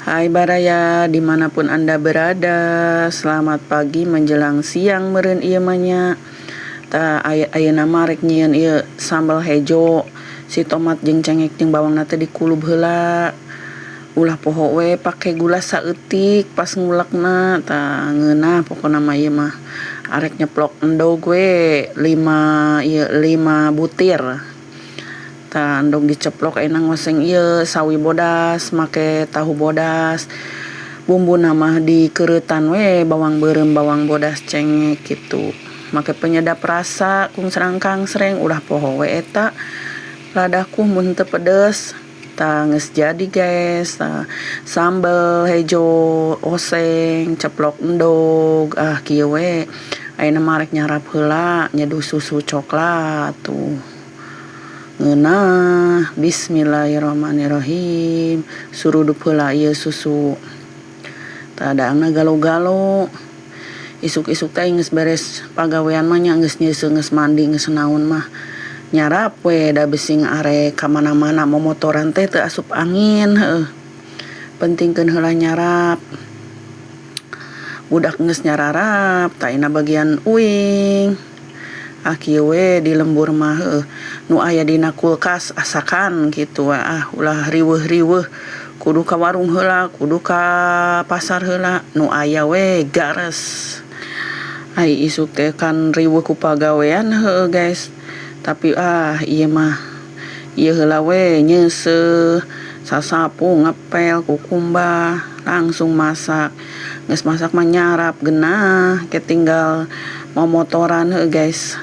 Hai Baraya, dimanapun Anda berada, selamat pagi menjelang siang meureun ieu mah nya. Tah, ayeuna mah rek nyieun ieu sambal hejo. Si tomat jeung cengek jeung bawangna teh dikulub heula. Ulah poho we pake gula saeutik pas ngulekna. Tah, ngeunah pokona mah ieu mah. Arek nyeplok endog we 5 ieu, 5 butir. Tah, endog diceplok, ayeuna ngoseng ieu sawi bodas make tahu bodas. Bumbuna mah dikeureutan we, bawang beureum, bawang bodas, cengek kitu. Make penyedap rasa kungsrang kangsreng, ulah poho we eta. Ladaku mun teu pedes. Tah, geus jadi, guys. Tah, sambel hejo, oseng, ceplok endog, ah, kieu we. Ayeuna mah rek nyarap heula, nyeduh susu coklat tuh. Ngeunah, bismillahirrahmanirrahim. Surudup heula ieu susu. Tah, daangna galo-galo. Isuk-isuk teh geus beres pagawean mah nya, geus nyeuseuh, geus mandi, geus naon mah. Nyarap we da bisi arek ka mana-mana momotoran teh teu asup angin, heueuh. Pentingkeun heula nyarap. Budak geus nyararap, tah, ayeuna bagian uing. Ah, kieu we di lembur mah, heueuh. Nu aya dina kulkas asakan kitu, ah, ulah riweuh-riweuh kudu ka warung heula, kudu ka pasar heula, nu aya we gares. Ai isuk teh kan riweuh ku pagawean, heueuh, guys. Tapi ah, ieu mah ieu heula we, nyeuseuh, sasapu, ngepel, kukumbah, langsung masak. Geus masak mah nyarap genah, ke tinggal momotoran, heueuh, guys.